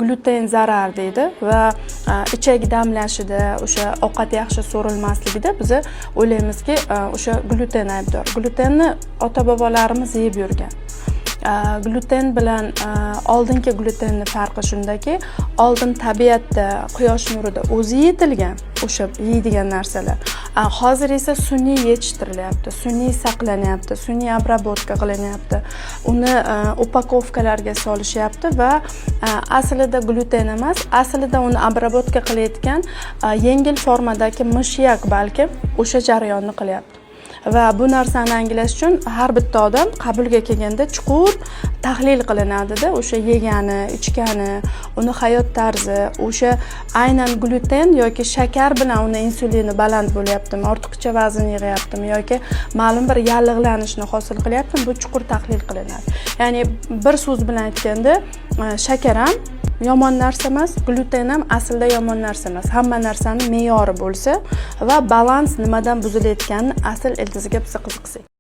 Gluten zarar deydi va ichak damlashida, o'sha ovqat yaxshi so'rilmasligida biza o'ylaymizki, o'sha gluten aybdor. Glutenni ota bobolarimiz yeb yurgan. Gluten bilan oldingi glutenni farqi shundaki, oldin tabiatda, quyosh nurida o'zi yetilgan o'sha yeydigan narsalar. Hozir esa sun'iy yetishtirilyapti, sun'iy saqlanyapti, sun'iy обработка qilinyapti, uni упаковка larga solishyapti va aslida gluten emas, aslida uni обработка qilayotgan yengil formadagi мышьяк balkim o'sha jarayonni qilyapti. Va bu narsani anglash uchun har bitta odam qabulga kelganda chuqur tahlil qilinadida, o'sha yegani, ichgani, uni hayot tarzi, o'sha aynan gluten yoki shakar bilan uni insulini baland bo'lyaptimi, ortiqcha vazn yig'yaptimi yoki ma'lum bir yallig'lanishni hosil qilyaptimi, bu chuqur tahlil qilinadi. Ya'ni bir so'z bilan aytganda, shakar ham yomon narsa emas, gluten ham aslida yomon narsa emas. Hamma narsani me'yori bo'lsa va balans nimadan buzilayotganini asl ildiziga biz qiziqsak.